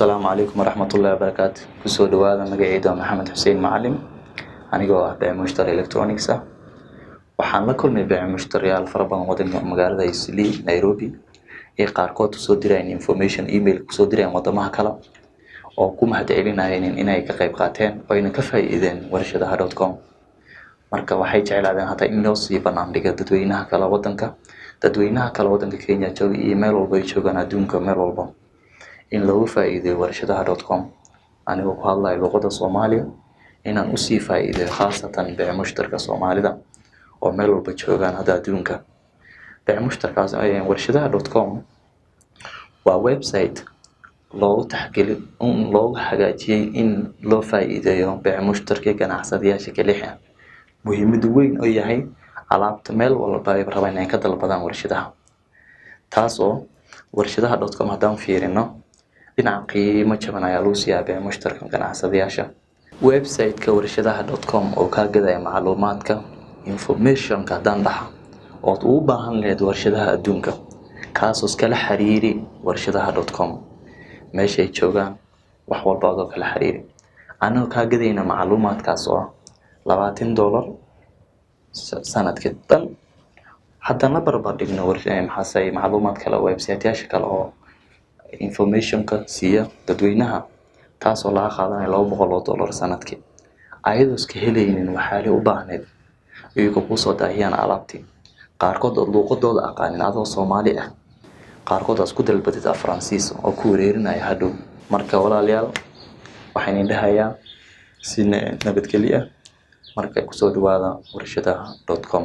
Asalaamu calaykum waraxmatullahi wabarakaatu. Kusoo dhawaada. Magacayda waa Maxamed Xuseen Macalim, anigoo ah beec mushtari electronics ah. Waxaan la kulmay beec mushtariyaal fara badan wadanka, magaalada Islii, Nairobi, ee qaarkood kusoo dirayeen information, email kusoo dirayeen wadamaha kale oo ku mahadcelinayeen inay ka qayb qaateen oo ayna ka faa'iideen warshadaha.com. Marka waxay jeclaadeen hataa in loo sii bandhigo dadweynaha kale wadanka, dadweynaha kale wadanka Kenya jooga iyo meel walba ay joogaan adduunka, meel walba in loogu faa'iideeyo warshadaha.com. Anigoo ku hadlayo luqadda Soomaaliya, inaan usii faa'iideeyo khaasatan beec mushtarka Soomaalida oo meel walba joogaan hadda adduunka. Beec mushtarkaas, warshadaha.com waa website loogu taxgeli loogu hagaajiyey in loo faa'iideeyo beec mushtarka, ganacsadayaasha kaliya. Muhiimadu weyn oo yahay alaabta meel walba ay rabaan inay ka dalbadaan warshadaha, taas oo warshadaha.com haddaan fiirino dhinaca qiimo jaban ayaa lagu siiyaa beec mushtarka, ganacsadayaasha. Website-ka warshadaha.com oo kaa gadaya macluumaadka, informationka haddaan dhaha ood ugu baahan lahayd warshadaha adduunka, kaasoo iskala xiriiri warshadaha.com, meeshay joogaan, wax walba adoo kala xiriiri, anagoo kaa gadayna macluumaadkaas oo ah $20 sanadkii dhan. Haddaan la barbar dhigno maxaase macluumaad kale, website-yaasha kale oo informationka siiya dadweynaha, taasoo laga qaadanayo $200 sanadkii, ayadoo iska helaynin waxyaalihi u baahneyd, iyagoo kusoo daahiyaan alaabtii, qaarkood oo luuqadooda aqaanin adoo Soomaali ah, qaarkood aad isku dalbatid af Faransiis oo ku wareerinaya hadhow. Marka walaalayaal, waxaan idin dhahayaa si nabadgelyo ah. Marka kusoo dhawaada warshadaha.com.